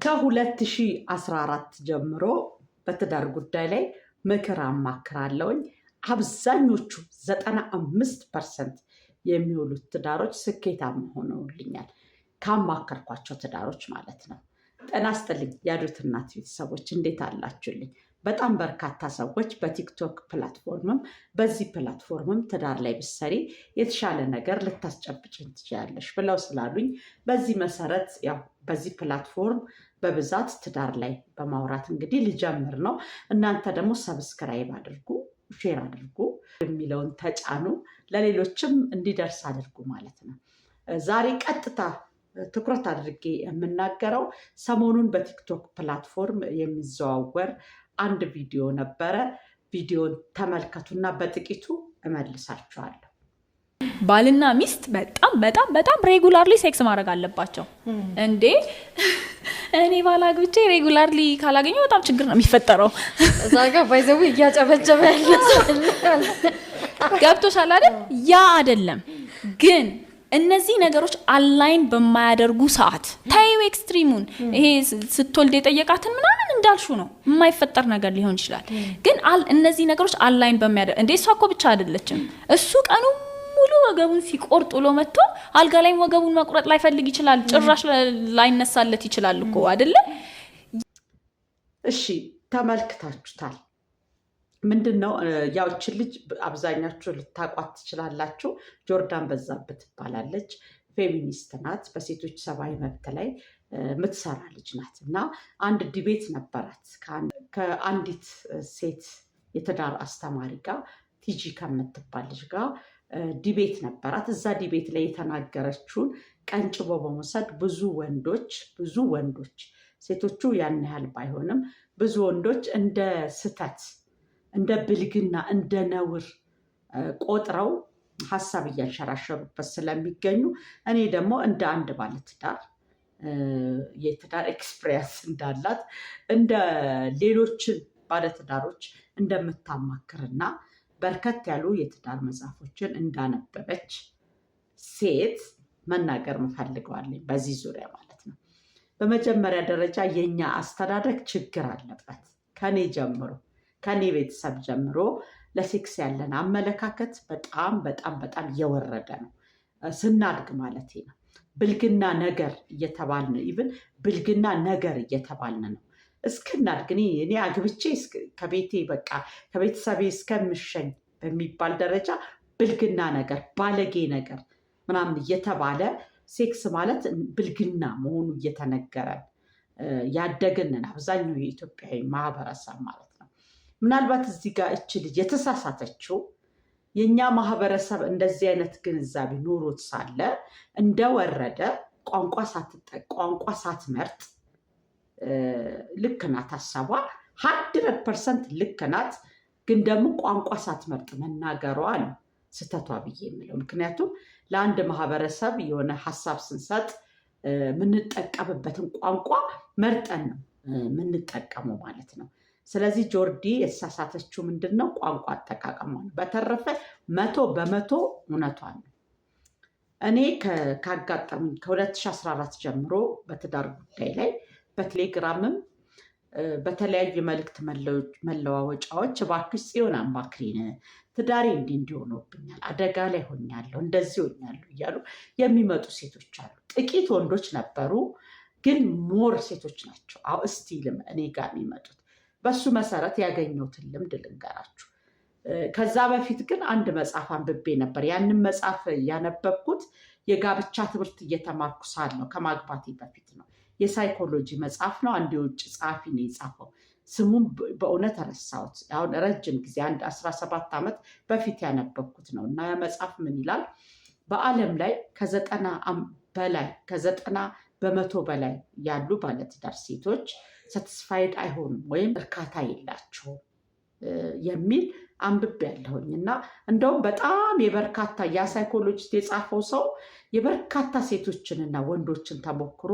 ከ2014 ጀምሮ በትዳር ጉዳይ ላይ ምክር አማክራለሁኝ። አብዛኞቹ 95% የሚውሉት ትዳሮች ስኬታማ ሆነውልኛል። ካማከርኳቸው ትዳሮች ማለት ነው። ጤና ይስጥልኝ ያዶት እናት ቤተሰቦች፣ እንዴት አላችሁልኝ? በጣም በርካታ ሰዎች በቲክቶክ platform ም በዚህ platform ም ትዳር ላይ ብትሰሪ የተሻለ ነገር ልታስጨብጭን ትችያለሽ ብለው ስላሉኝ በዚህ መሰረት ያው በዚህ platform በብዛት ትዳር ላይ በማውራት እንግዲህ ልጀምር ነው። እናንተ ደግሞ subscribe አድርጉ፣ share አድርጉ፣ የሚለውን ተጫኑ፣ ለሌሎችም እንዲደርስ አድርጉ ማለት ነው። ዛሬ ቀጥታ ትኩረት አድርጌ የምናገረው ሰሞኑን በቲክቶክ platform የሚዘዋወር አንድ ቪዲዮ ነበረ። ቪዲዮን ተመልከቱና በጥቂቱ እመልሳችኋለሁ። ባልና ሚስት በጣም በጣም በጣም regularly sex ማድረግ አለባቸው። እንዴ፣ እኔ ባል አግብቼ regularly ካላገኘው በጣም ችግር ነው የሚፈጠረው። እዛ ጋር by the way እያጨበጨበ ያለ ሰው አለ። ገብቶሻል አይደል? ያ አይደለም ግን እነዚህ ነገሮች align በማያደርጉ ሰዓት፣ ታዩ extreme ኡን፣ ይሄ ስትወልድ የጠየቃትን ምናምን እንዳልሹ ነው፣ የማይፈጠር ነገር ሊሆን ይችላል። ግን እነዚህ ነገሮች align በሚያደርግ፣ እንዴ እሷ እኮ ብቻ አይደለችም። እሱ ቀኑ ሙሉ ወገቡን ሲቆርጥ ውሎ መጥቶ አልጋ ላይም ወገቡን መቁረጥ ላይፈልግ ይችላል። ጭራሽ ላይነሳለት ይችላል እኮ፣ አይደለ? እሺ፣ ተመልክታችሁታል። ምንድን ነው ያውችን ልጅ አብዛኛችሁ ልታቋት ትችላላችሁ። ጆርዳን በዛብህ ትባላለች። ፌሚኒስት ናት። በሴቶች ሰብአዊ መብት ላይ የምትሰራ ልጅ ናት እና አንድ debate ነበራት ከአንዲት ሴት የትዳር አስተማሪ ጋር፣ ቲጂ ከምትባል ልጅ ጋር debate ነበራት። እዛ debate ላይ የተናገረችውን ቀንጭቦ በመውሰድ ብዙ ወንዶች፣ ሴቶቹ ያን ያህል ባይሆንም፣ ብዙ ወንዶች እንደ ስተት፣ እንደ ብልግና፣ እንደ ነውር ቆጥረው ሀሳብ እያንሸራሸሩበት ስለሚገኙ እኔ ደግሞ እንደ አንድ ባለትዳር፣ የትዳር experience እንዳላት፣ እንደ ሌሎችን ባለትዳሮች እንደምታማክርና በርከት ያሉ የትዳር መጽሐፎችን እንዳነበበች ሴት መናገር እፈልጋለሁኝ በዚህ ዙሪያ ማለት ነው። በመጀመሪያ ደረጃ የኛ አስተዳደግ ችግር አለበት። ከኔ ጀምሮ፣ ከኔ ቤተሰብ ጀምሮ ለሴክስ ያለን አመለካከት በጣም በጣም በጣም የወረደ ነው። ስናድግ ማለት ነው። ብልግና ነገር እየተባልን፣ even ብልግና ነገር እየተባልን ነው እስክናድግ። እኔ አግብቼ ከቤቴ በቃ ከቤተሰቤ እስከምሸኝ በሚባል ደረጃ ብልግና ነገር፣ ባለጌ ነገር ምናምን እየተባለ፣ ሴክስ ማለት ብልግና መሆኑ እየተነገረን ያደግንን አብዛኛው የኢትዮጵያዊ ማህበረሰብ ማለት ነው። ምናልባት እዚህ ጋር እች ልጅ የተሳሳተችው የእኛ ማህበረሰብ እንደዚህ አይነት ግንዛቤ ኖሮት ሳለ እንደወረደ ቋንቋ ሳትመርጥ፣ ልክ ናት ሀሳቧ፣ 100% ልክ ናት። ግን ደግሞ ቋንቋ ሳትመርጥ መናገሯ ነው ስህተቷ ብዬ የምለው። ምክንያቱም ለአንድ ማህበረሰብ የሆነ ሀሳብ ስንሰጥ የምንጠቀምበትን ቋንቋ መርጠን ነው የምንጠቀመው ማለት ነው። ስለዚህ ጆርዲ የተሳሳተችው ምንድን ነው? ቋንቋ አጠቃቀሟ ነው። በተረፈ 100% እውነቷን ነው። እኔ ካጋጠሙኝ ከ2014 ጀምሮ በትዳር ጉዳይ ላይ በቴሌግራምም በተለያዩ የመልእክት መለዋወጫዎች እባክሽ ጽዮን አማክሪን፣ ትዳሬ እንዲህ እንዲህ ሆኖብኛል፣ አደጋ ላይ ሆኛለሁ፣ እንደዚህ ሆኛለሁ እያሉ የሚመጡ ሴቶች አሉ። ጥቂት ወንዶች ነበሩ፣ ግን more ሴቶች ናቸው። አሁ still ም እኔ ጋር የሚመጡት። በሱ መሰረት ያገኘሁትን ልምድ ልንገራችሁ። ከዛ በፊት ግን አንድ መጽሐፍ አንብቤ ነበር። ያንን መጽሐፍ ያነበብኩት የጋብቻ ትምህርት እየተማርኩ ሳለሁ ከማግባቴ በፊት ነው። የ psychology መጽሐፍ ነው። አንድ የውጭ ጸሐፊ ነው የጻፈው። ስሙም በእውነት ረሳሁት። አሁን ረጅም ጊዜ፣ አንድ 17 ዓመት በፊት ያነበብኩት ነው። እና ያ መጽሐፍ ምን ይላል? በዓለም ላይ ከዘጠና በላይ ከ90% በላይ ያሉ ባለትዳር ሴቶች satisfied አይሆኑም ወይም እርካታ የላቸውም የሚል አንብቤ ያለሁኝ። እና እንደውም በጣም የበርካታ፣ ያ psychologist የጻፈው ሰው የበርካታ ሴቶችንና ወንዶችን ተሞክሮ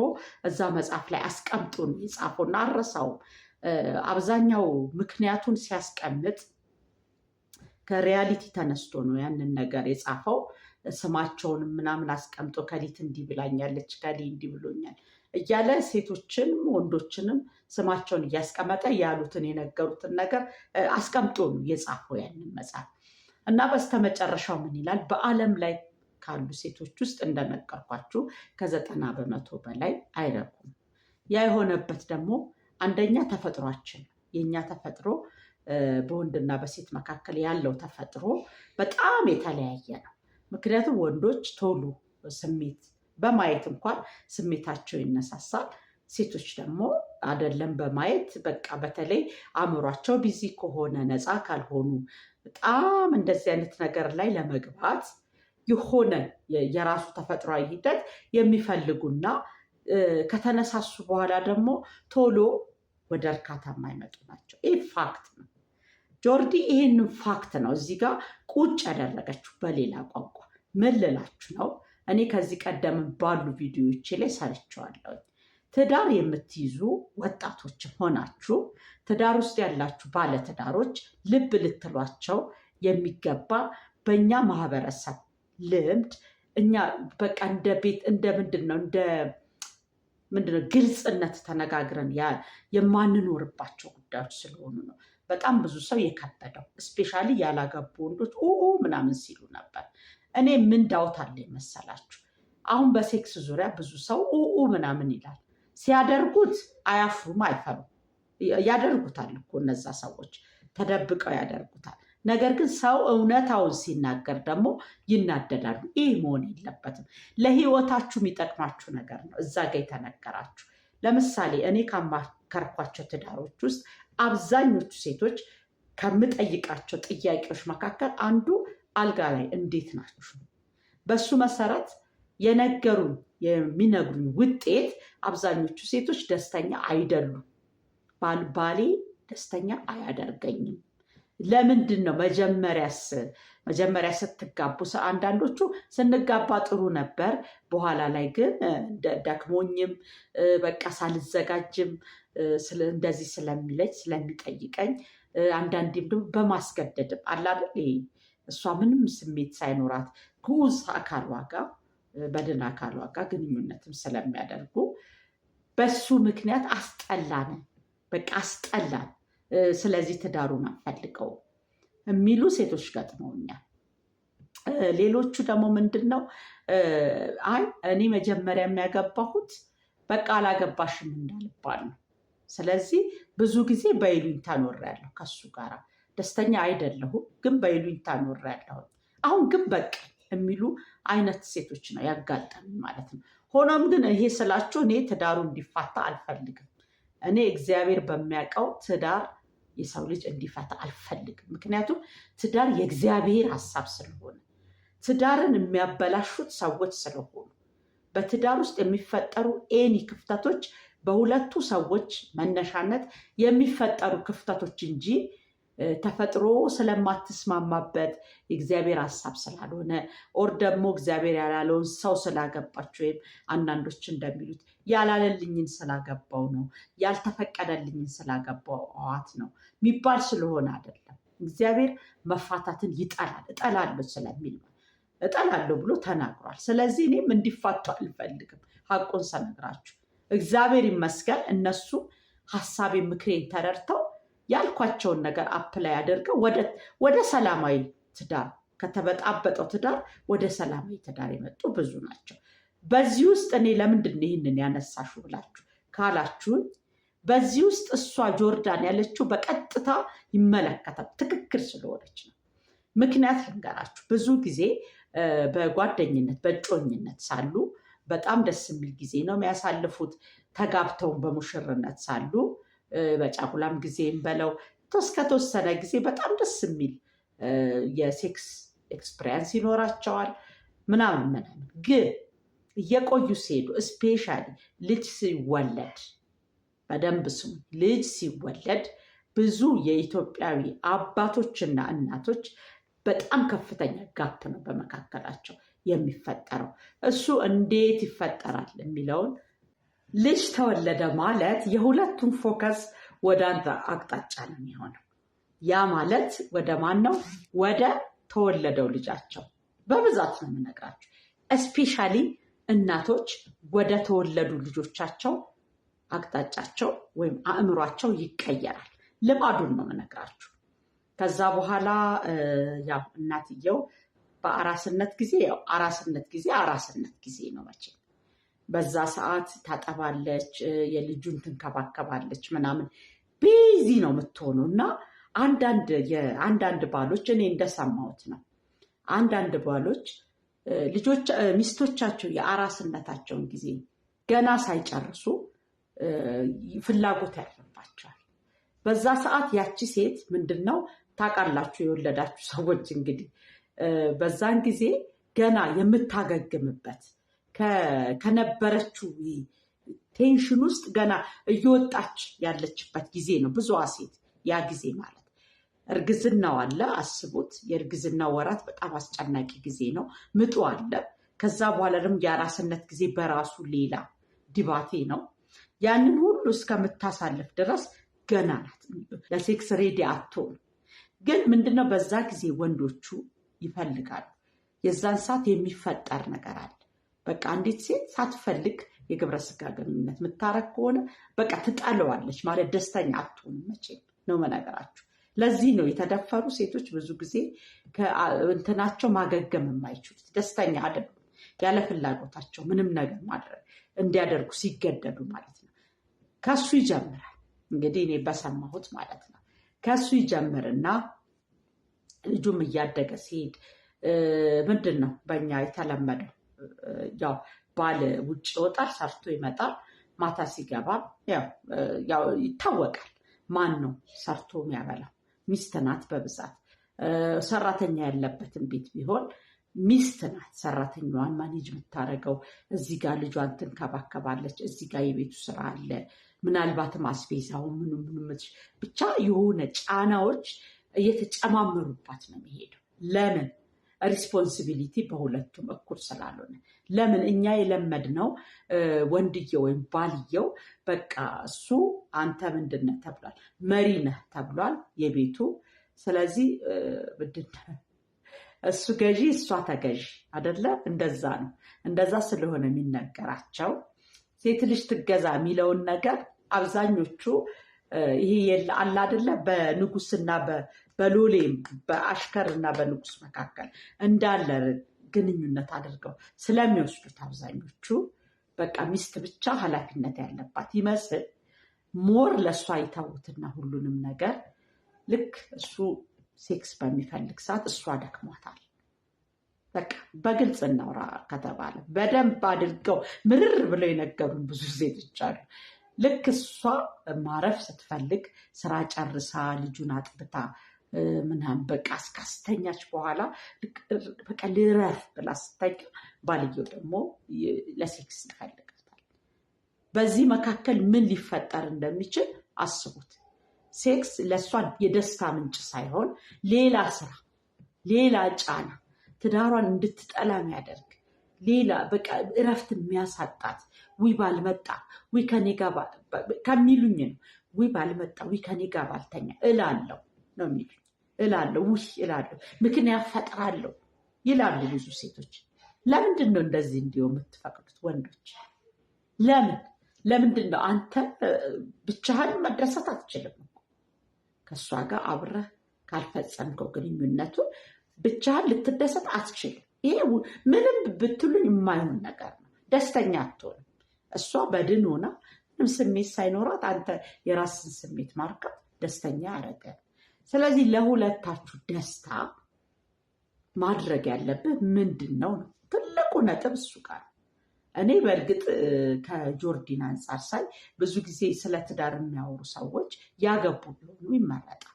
እዛ መጽሐፍ ላይ አስቀምጦ ነው የጻፈው እና አልረሳውም። አብዛኛው ምክንያቱን ሲያስቀምጥ ከ reality ተነስቶ ነው ያንን ነገር የጻፈው። ስማቸውንም ምናምን አስቀምጦ ከሊት እንዲህ ብላኛለች፣ ከሊ እንዲህ ብሎኛል እያለ ሴቶችንም ወንዶችንም ስማቸውን እያስቀመጠ ያሉትን የነገሩትን ነገር አስቀምጦ ነው የጻፈው ያንን መጽሐፍ። እና በስተመጨረሻው ምን ይላል? በዓለም ላይ ካሉ ሴቶች ውስጥ እንደነገርኳችሁ ከ90% በላይ አይረኩም። ያ የሆነበት ደግሞ አንደኛ ተፈጥሯችን የእኛ ተፈጥሮ በወንድና በሴት መካከል ያለው ተፈጥሮ በጣም የተለያየ ነው። ምክንያቱም ወንዶች ቶሎ ስሜት በማየት እንኳን ስሜታቸው ይነሳሳል። ሴቶች ደግሞ አይደለም በማየት በቃ በተለይ አእምሯቸው busy ከሆነ፣ ነፃ ካልሆኑ፣ በጣም እንደዚህ አይነት ነገር ላይ ለመግባት የሆነ የራሱ ተፈጥሯዊ ሂደት የሚፈልጉና ከተነሳሱ በኋላ ደግሞ ቶሎ ወደ እርካታ የማይመጡ ናቸው። ይህ fact ነው። ጆርዲ ይህንን fact ነው እዚህ ጋር ቁጭ ያደረገችው። በሌላ ቋንቋ ምን ልላችሁ ነው? እኔ ከዚህ ቀደም ባሉ ቪዲዮዎቼ ላይ ሰርቼዋለሁ። ትዳር የምትይዙ ወጣቶችም ሆናችሁ ትዳር ውስጥ ያላችሁ ባለትዳሮች ልብ ልትሏቸው የሚገባ በእኛ ማህበረሰብ ልምድ እኛ በቃ እንደ ቤት እንደ ምንድን ነው እንደ ምንድነው ግልጽነት ተነጋግረን የማንኖርባቸው ጉዳዮች ስለሆኑ ነው። በጣም ብዙ ሰው የከበደው፣ especially ያላገቡ ወንዶች ኡ ምናምን ሲሉ ነበር። እኔ ምን ዳውት አለ መሰላችሁ? አሁን በሴክስ ዙሪያ ብዙ ሰው ኡ ምናምን ይላል። ሲያደርጉት አያፍሩም፣ አይፈሩም። ያደርጉታል እኮ እነዛ ሰዎች ተደብቀው ያደርጉታል። ነገር ግን ሰው እውነታውን ሲናገር ደግሞ ይናደዳሉ። ይህ መሆን የለበትም። ለህይወታችሁ የሚጠቅማችሁ ነገር ነው እዛ ጋ የተነገራችሁ። ለምሳሌ እኔ ካማከርኳቸው ትዳሮች ውስጥ አብዛኞቹ ሴቶች ከምጠይቃቸው ጥያቄዎች መካከል አንዱ አልጋ ላይ እንዴት ናችሁ? በሱ መሰረት የነገሩኝ የሚነግሩኝ ውጤት አብዛኞቹ ሴቶች ደስተኛ አይደሉም። ባሌ ደስተኛ አያደርገኝም። ለምንድን ነው መጀመሪያ ስትጋቡ አንዳንዶቹ ስንጋባ ጥሩ ነበር፣ በኋላ ላይ ግን ደክሞኝም በቃ ሳልዘጋጅም እንደዚህ ስለሚለኝ ስለሚጠይቀኝ፣ አንዳንዴም ደግሞ በማስገደድም አለ አይደል፣ እሷ ምንም ስሜት ሳይኖራት ግዑዝ አካሏ ጋር፣ በድን አካሏ ጋር ግንኙነትም ስለሚያደርጉ በሱ ምክንያት አስጠላን፣ በቃ አስጠላን፣ ስለዚህ ትዳሩን አንፈልገው የሚሉ ሴቶች ገጥመውኛል። ሌሎቹ ደግሞ ምንድን ነው፣ አይ እኔ መጀመሪያ የሚያገባሁት በቃ አላገባሽም እንዳልባል ነው። ስለዚህ ብዙ ጊዜ በይሉኝታ ኖሬያለሁ፣ ከሱ ጋራ ደስተኛ አይደለሁም፣ ግን በይሉኝታ ኖሬያለሁ። አሁን ግን በቃ የሚሉ አይነት ሴቶች ነው ያጋጠመኝ ማለት ነው። ሆኖም ግን ይሄ ስላችሁ እኔ ትዳሩ እንዲፋታ አልፈልግም። እኔ እግዚአብሔር በሚያውቀው ትዳር የሰው ልጅ እንዲፈታ አልፈልግም። ምክንያቱም ትዳር የእግዚአብሔር ሀሳብ ስለሆነ፣ ትዳርን የሚያበላሹት ሰዎች ስለሆኑ፣ በትዳር ውስጥ የሚፈጠሩ any ክፍተቶች በሁለቱ ሰዎች መነሻነት የሚፈጠሩ ክፍተቶች እንጂ ተፈጥሮ ስለማትስማማበት፣ የእግዚአብሔር ሀሳብ ስላልሆነ፣ or ደግሞ እግዚአብሔር ያላለውን ሰው ስላገባች ወይም አንዳንዶች እንደሚሉት ያላለልኝን ስላገባው ነው፣ ያልተፈቀደልኝን ስላገባዋት ነው የሚባል ስለሆነ አይደለም። እግዚአብሔር መፋታትን ይጠላል። እጠላለሁ ስለሚል ነው፣ እጠላለሁ ብሎ ተናግሯል። ስለዚህ እኔም እንዲፋቱ አልፈልግም። ሀቁን ስነግራችሁ እግዚአብሔር ይመስገን እነሱ ሀሳቤ ምክሬን ተረድተው ያልኳቸውን ነገር apply አድርገው ወደ ሰላማዊ ትዳር፣ ከተበጣበጠው ትዳር ወደ ሰላማዊ ትዳር የመጡ ብዙ ናቸው። በዚህ ውስጥ እኔ ለምንድን ነው ይህንን ያነሳሹ ብላችሁ ካላችሁኝ፣ በዚህ ውስጥ እሷ ጆርዳን ያለችው በቀጥታ ይመለከታል። ትክክል ስለሆነች ነው። ምክንያት ልንገራችሁ። ብዙ ጊዜ በጓደኝነት በእጮኝነት ሳሉ በጣም ደስ የሚል ጊዜ ነው የሚያሳልፉት። ተጋብተውን በሙሽርነት ሳሉ በጫጉላም ጊዜም በለው እስከተወሰነ ጊዜ በጣም ደስ የሚል የ sex experience ይኖራቸዋል ምናምን ምናምን። ግን እየቆዩ ሲሄዱ፣ especially ልጅ ሲወለድ፣ በደንብ ስሙ፣ ልጅ ሲወለድ ብዙ የኢትዮጵያዊ አባቶችና እናቶች በጣም ከፍተኛ gap ነው በመካከላቸው የሚፈጠረው። እሱ እንዴት ይፈጠራል የሚለውን፣ ልጅ ተወለደ ማለት የሁለቱም focus ወደ አንድ አቅጣጫ ነው የሚሆነው። ያ ማለት ወደ ማን ነው? ወደ ተወለደው ልጃቸው በብዛት ነው የምነግራቸው። Especially እናቶች ወደ ተወለዱ ልጆቻቸው አቅጣጫቸው ወይም አእምሯቸው ይቀየራል። ልማዱን ነው የምነግራችሁ። ከዛ በኋላ ያው እናትየው በአራስነት ጊዜ ያው አራስነት ጊዜ አራስነት ጊዜ ነው መቼም። በዛ ሰዓት ታጠባለች፣ የልጁን ትንከባከባለች፣ ምናምን busy ነው የምትሆነው። እና አንዳንድ ባሎች እኔ እንደሰማሁት ነው፣ አንዳንድ ባሎች ልጆች ሚስቶቻቸው የአራስነታቸውን ጊዜ ገና ሳይጨርሱ ፍላጎት ያድርባቸዋል። በዛ ሰዓት ያቺ ሴት ምንድን ነው ታውቃላችሁ፣ የወለዳችሁ ሰዎች እንግዲህ በዛን ጊዜ ገና የምታገግምበት ከነበረችው tension ውስጥ ገና እየወጣች ያለችበት ጊዜ ነው። ብዙዋ ሴት ያ ጊዜ ማለት እርግዝናው አለ፣ አስቡት። የእርግዝናው ወራት በጣም አስጨናቂ ጊዜ ነው። ምጡ አለ። ከዛ በኋላ ደግሞ የአራስነት ጊዜ በራሱ ሌላ ድባቴ ነው። ያንን ሁሉ እስከምታሳልፍ ድረስ ገና ናት፣ ለ sex ready አትሆንም። ግን ምንድነው በዛ ጊዜ ወንዶቹ ይፈልጋሉ። የዛን ሰዓት የሚፈጠር ነገር አለ። በቃ አንዲት ሴት ሳትፈልግ የግብረ ስጋ ግንኙነት የምታረግ ከሆነ በቃ ትጠለዋለች ማለት ደስተኛ አትሆንም መቼም ነው መነገራችሁ። ለዚህ ነው የተደፈሩ ሴቶች ብዙ ጊዜ እንትናቸው ማገገም የማይችሉት፣ ደስተኛ አይደሉም። ያለ ፍላጎታቸው ምንም ነገር ማድረግ እንዲያደርጉ ሲገደዱ ማለት ነው። ከሱ ይጀምራል እንግዲህ እኔ በሰማሁት ማለት ነው። ከሱ ይጀምርና ልጁም እያደገ ሲሄድ ምንድን ነው በእኛ የተለመደው ያው ባል ውጭ ይወጣል፣ ሰርቶ ይመጣል። ማታ ሲገባ ያው ይታወቃል ማን ነው ሰርቶ የሚያበላው፣ ሚስት ናት በብዛት። ሰራተኛ ያለበትን ቤት ቢሆን ሚስት ናት ሰራተኛዋን manage የምታደርገው። እዚህ ጋር ልጇን ትንከባከባለች፣ እዚህ ጋር የቤቱ ስራ አለ፣ ምናልባትም አስቤዛው ምኑ ምኑ ብቻ የሆነ ጫናዎች እየተጨማመሩባት ነው የሚሄደው። ለምን responsibility በሁለቱም እኩል ስላልሆነ። ለምን እኛ የለመድነው ወንድየው ወይም ባልየው በቃ እሱ አንተ ምንድን ነህ ተብሏል፣ መሪ ነህ ተብሏል የቤቱ። ስለዚህ ምንድን ነህ እሱ ገዢ እሷ ተገዢ አደለ? እንደዛ ነው። እንደዛ ስለሆነ የሚነገራቸው ሴት ልጅ ትገዛ የሚለውን ነገር አብዛኞቹ ይሄ አለ አደለ? በንጉስና በሎሌም በአሽከርና በንጉስ መካከል እንዳለ ግንኙነት አድርገው ስለሚወስዱት አብዛኞቹ በቃ ሚስት ብቻ ኃላፊነት ያለባት ይመስል more ለእሷ ይተዉትና ሁሉንም ነገር ልክ እሱ ሴክስ በሚፈልግ ሰዓት እሷ ደክሟታል። በቃ በግልጽ እናውራ ከተባለ በደንብ አድርገው ምርር ብለው የነገሩን ብዙ ሴቶች አሉ። ልክ እሷ ማረፍ ስትፈልግ ስራ ጨርሳ ልጁን አጥብታ ምናምን በቃ እስካስተኛች በኋላ በቃ ልረፍ ብላ ስተኛ ባልየው ደግሞ ለሴክስ ይፈልጋታል። በዚህ መካከል ምን ሊፈጠር እንደሚችል አስቡት። ሴክስ ለእሷ የደስታ ምንጭ ሳይሆን ሌላ ስራ፣ ሌላ ጫና፣ ትዳሯን እንድትጠላ የሚያደርግ ሌላ በቃ እረፍት የሚያሳጣት ውይ ባልመጣ ውይ ከኔ ጋር ከሚሉኝ ነው። ውይ ባልመጣ ውይ ከኔ ጋር ባልተኛ እላለሁ ነው የሚሉኝ። እላለሁ ውይ እላለሁ፣ ምክንያት ፈጥራለሁ ይላሉ ብዙ ሴቶች። ለምንድን ነው እንደዚህ እንዲሆን የምትፈቅዱት ወንዶች? ለምን ለምንድን ነው አንተ ብቻህን መደሰት አትችልም እኮ ከእሷ ጋር አብረህ ካልፈጸምከው ግንኙነቱን ብቻህን ልትደሰት አትችልም። ይሄ ምንም ብትሉኝ የማይሆን ነገር ነው። ደስተኛ አትሆንም። እሷ በድን ሆና ምንም ስሜት ሳይኖራት አንተ የራስን ስሜት ማርካት ደስተኛ ያደረገ። ስለዚህ ለሁለታችሁ ደስታ ማድረግ ያለብህ ምንድን ነው ነው ትልቁ ነጥብ እሱ ጋር ነው። እኔ በእርግጥ ከጆርዲን አንጻር ሳይ ብዙ ጊዜ ስለ ትዳር የሚያወሩ ሰዎች ያገቡ ቢሆኑ ይመረጣል።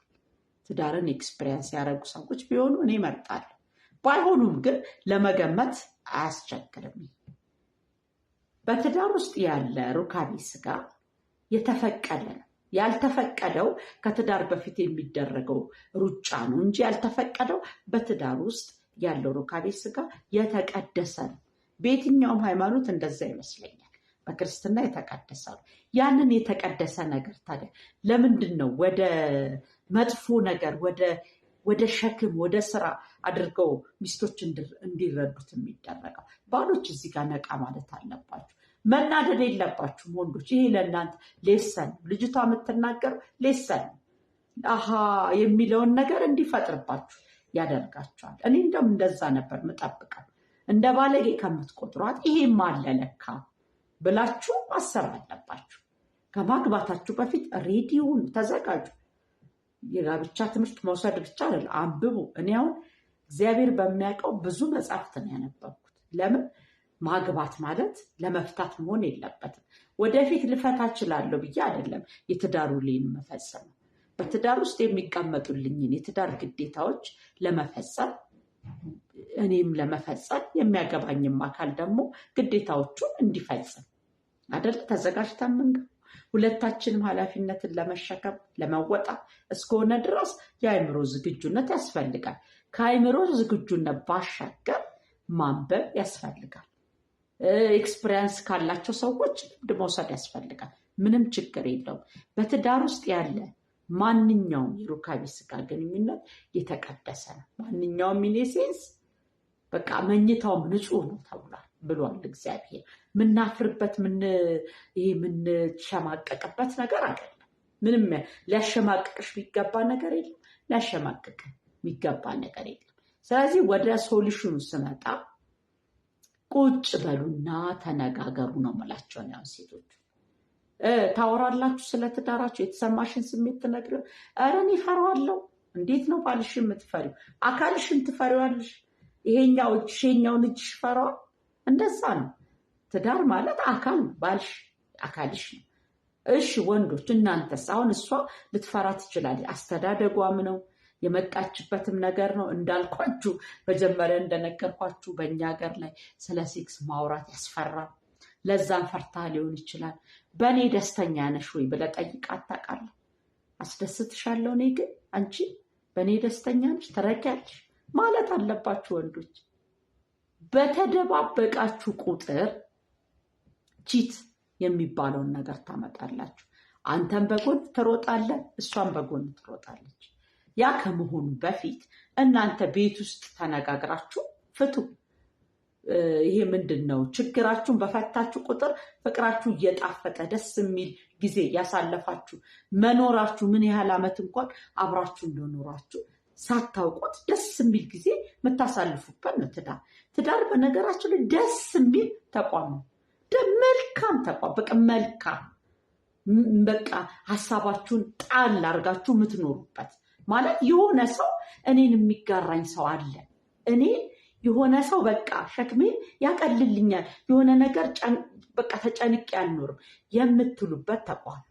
ትዳርን experience ያደረጉ ሰዎች ቢሆኑ እኔ እመርጣለሁ። ባይሆኑም ግን ለመገመት አያስቸግርም። በትዳር ውስጥ ያለ ሩካቤ ስጋ የተፈቀደ ነው። ያልተፈቀደው ከትዳር በፊት የሚደረገው ሩጫ ነው እንጂ ያልተፈቀደው በትዳር ውስጥ ያለው ሩካቤ ስጋ የተቀደሰ ነው። በየትኛውም ሃይማኖት እንደዛ ይመስለኛል። በክርስትና የተቀደሰ ነው። ያንን የተቀደሰ ነገር ታዲያ ለምንድን ነው ወደ መጥፎ ነገር ወደ ወደ ሸክም ወደ ስራ አድርገው ሚስቶች እንዲረዱት የሚደረገው። ባሎች እዚህ ጋር ነቃ ማለት አለባችሁ። መናደድ የለባችሁም ወንዶች። ይሄ ለእናንተ lesson፣ ልጅቷ የምትናገረው lesson አሃ የሚለውን ነገር እንዲፈጥርባችሁ ያደርጋቸዋል። እኔ እንደውም እንደዛ ነበር የምጠብቀው። እንደ ባለጌ ከምትቆጥሯት ይሄም አለ ለካ ብላችሁ ማሰብ አለባችሁ። ከማግባታችሁ በፊት ready ሁኑ፣ ተዘጋጁ። የጋብቻ ትምህርት መውሰድ ብቻ አይደለም፣ አንብቡ። እኔ አሁን እግዚአብሔር በሚያውቀው ብዙ መጽሐፍት ነው ያነበብኩት። ለምን ማግባት ማለት ለመፍታት መሆን የለበትም። ወደፊት ልፈታ እችላለሁ ብዬ አይደለም የትዳር ውሌን መፈጸም። በትዳር ውስጥ የሚቀመጡልኝን የትዳር ግዴታዎች ለመፈጸም እኔም ለመፈጸም የሚያገባኝም አካል ደግሞ ግዴታዎቹን እንዲፈጽም አይደል ተዘጋጅተን ምንገባው። ሁለታችንም ኃላፊነትን ለመሸከም ለመወጣት እስከሆነ ድረስ የአእምሮ ዝግጁነት ያስፈልጋል። ከአእምሮ ዝግጁነት ባሻገር ማንበብ ያስፈልጋል። Experience ካላቸው ሰዎች ልምድ መውሰድ ያስፈልጋል። ምንም ችግር የለውም። በትዳር ውስጥ ያለ ማንኛውም የሩካቤ ስጋ ግንኙነት የተቀደሰ ነው። ማንኛውም in a sense በቃ መኝታውም ንጹህ ነው ተብሏል ብሏል እግዚአብሔር። ምናፍርበት ይሄ የምንሸማቀቅበት ነገር አይደለም። ምንም ሊያሸማቅቅሽ የሚገባ ነገር የለም። ሊያሸማቅቅ የሚገባ ነገር የለም። ስለዚህ ወደ solution ኑ ስመጣ ቁጭ በሉና ተነጋገሩ ነው የምላቸው። ያው ሴቶቹ ታወራላችሁ ስለ ትዳራችሁ፣ የተሰማሽን ስሜት ትነግሪው። ኧረ እኔ እፈራዋለሁ። እንዴት ነው ባልሽ የምትፈሪው? አካልሽን ትፈሪዋለሽ። ይሄኛው እጅሽ ይሄኛውን እጅሽ ፈራዋል። እንደዛ ነው። ትዳር ማለት አካል ነው። ባልሽ አካልሽ ነው። እሺ ወንዶች እናንተስ? አሁን እሷ ልትፈራ ትችላለች። አስተዳደጓም ነው የመጣችበትም ነገር ነው። እንዳልኳችሁ መጀመሪያ እንደነገርኳችሁ በእኛ ሀገር ላይ ስለ ሴክስ ማውራት ያስፈራል። ለዛም ፈርታ ሊሆን ይችላል። በእኔ ደስተኛ ነሽ ወይ ብለህ ጠይቃት ታውቃለህ? አስደስትሻለሁ እኔ ግን አንቺ በእኔ ደስተኛ ነሽ ትረኪያለሽ ማለት አለባችሁ ወንዶች። በተደባበቃችሁ ቁጥር cheat የሚባለውን ነገር ታመጣላችሁ። አንተም በጎን ትሮጣለህ፣ እሷም በጎን ትሮጣለች። ያ ከመሆኑ በፊት እናንተ ቤት ውስጥ ተነጋግራችሁ ፍቱ። ይሄ ምንድን ነው? ችግራችሁን በፈታችሁ ቁጥር ፍቅራችሁ እየጣፈጠ ደስ የሚል ጊዜ ያሳለፋችሁ መኖራችሁ ምን ያህል ዓመት እንኳን አብራችሁ እንደኖራችሁ ሳታውቁት ደስ የሚል ጊዜ የምታሳልፉበት ነው ትዳር። ትዳር በነገራችን ላይ ደስ የሚል ተቋም ነው። መልካም ተቋም፣ በቃ መልካም፣ በቃ ሀሳባችሁን ጣል አድርጋችሁ የምትኖሩበት ማለት የሆነ ሰው እኔን የሚጋራኝ ሰው አለ፣ እኔ የሆነ ሰው በቃ ሸክሜን ያቀልልኛል፣ የሆነ ነገር በቃ ተጨንቄ አልኖርም የምትሉበት ተቋም።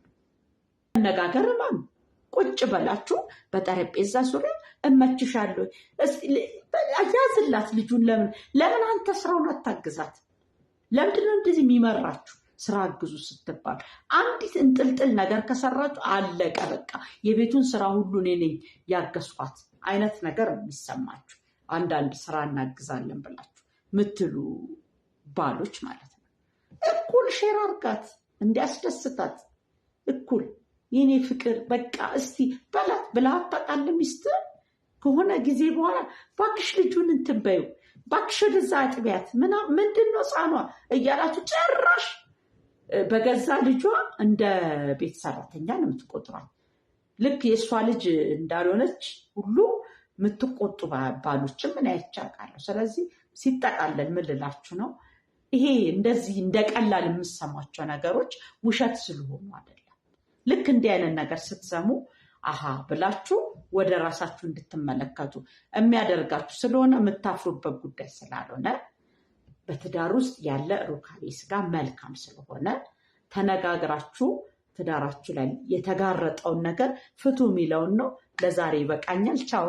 መነጋገር ማን ቁጭ በላችሁ በጠረጴዛ ዙሪያ እመችሻለሁ፣ ያዝላት ልጁን። ለምን አንተ ስራውን አታግዛት? ለምንድነው እንደዚህ የሚመራችሁ? ስራ አግዙ ስትባል አንዲት እንጥልጥል ነገር ከሰራችሁ አለቀ በቃ የቤቱን ስራ ሁሉ እኔ ነኝ ያገዝኳት አይነት ነገር የሚሰማችሁ አንዳንድ ስራ እናግዛለን ብላችሁ ምትሉ ባሎች ማለት ነው። እኩል share አርጋት እንዲያስደስታት እኩል የኔ ፍቅር በቃ እስቲ በላት ብላ አታውቃለህ። ሚስትህ ከሆነ ጊዜ በኋላ ባክሽ ልጁን እንትን በይው ባክሽ ወደዛ አጥቢያት ምንድን ነው ሕፃኗ እያላችሁ ጭራሽ በገዛ ልጇ እንደ ቤት ሰራተኛ ነው የምትቆጥሯት። ልክ የእሷ ልጅ እንዳልሆነች ሁሉ የምትቆጡ ባሎችም ምን አይቻቃለሁ። ስለዚህ ሲጠቃለል ምን ልላችሁ ነው፣ ይሄ እንደዚህ እንደ ቀላል የምሰሟቸው ነገሮች ውሸት ስለሆኑ አይደለም። ልክ እንዲህ አይነት ነገር ስትሰሙ አሃ ብላችሁ ወደ ራሳችሁ እንድትመለከቱ የሚያደርጋችሁ ስለሆነ የምታፍሩበት ጉዳይ ስላልሆነ በትዳር ውስጥ ያለ ሩካቤ ስጋ መልካም ስለሆነ ተነጋግራችሁ ትዳራችሁ ላይ የተጋረጠውን ነገር ፍቱ የሚለውን ነው። ለዛሬ ይበቃኛል። ቻው።